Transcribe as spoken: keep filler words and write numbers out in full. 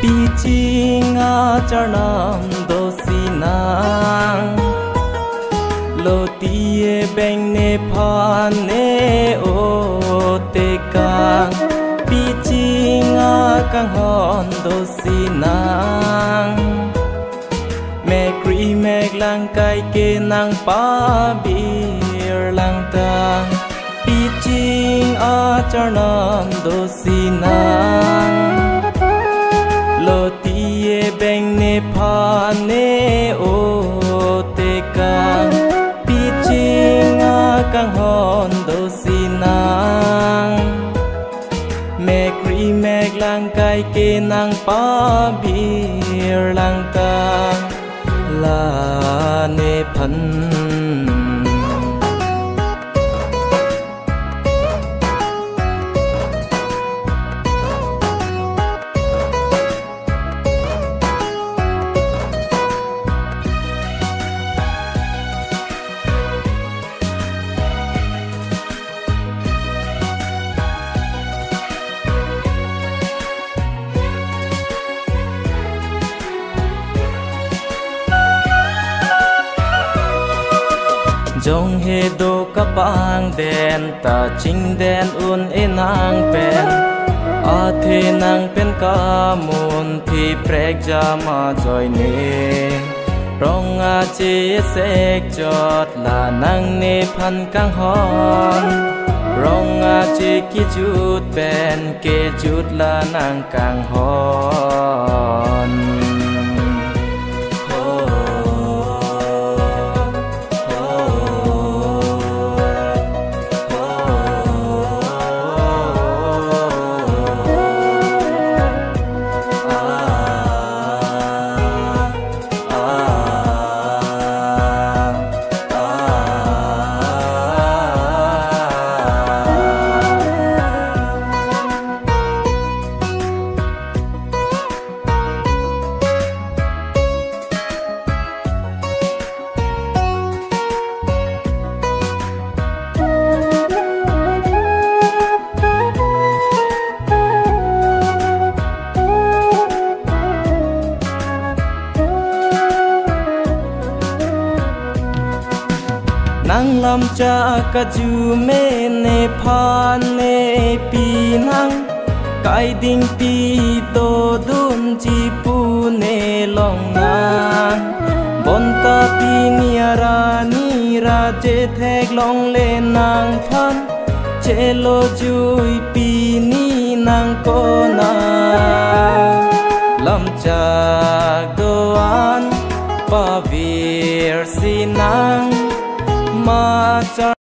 Piching acharnam dosinang, loti ebeng nephan ne-o tekang. Piching akanghon dosinang, mekri meklang kaike nangpabirlang ta. Piching acharnam dosinang, loti ebeng nephan ne-o tekang. Piching akanghon dosinang, mekri meklang kaike nangpabirlang ta, la nephan. Jong he do kapangden ta chingden un-e nang pen, athe nang pen kamunthi prekjam ajoine. Rong ache sek chot la nang nephan kanghon, rong ache kejut pen kejut la nang kanghon. Ho, ho, ho. Nang lamchak ajume nephan nepi nang, kaidingpi dodunji pu ne longnang. Bonta pini arani raje theklongle nangphan, chelo jui pini nang konat. Lamchak do-an pavirsi nang, machar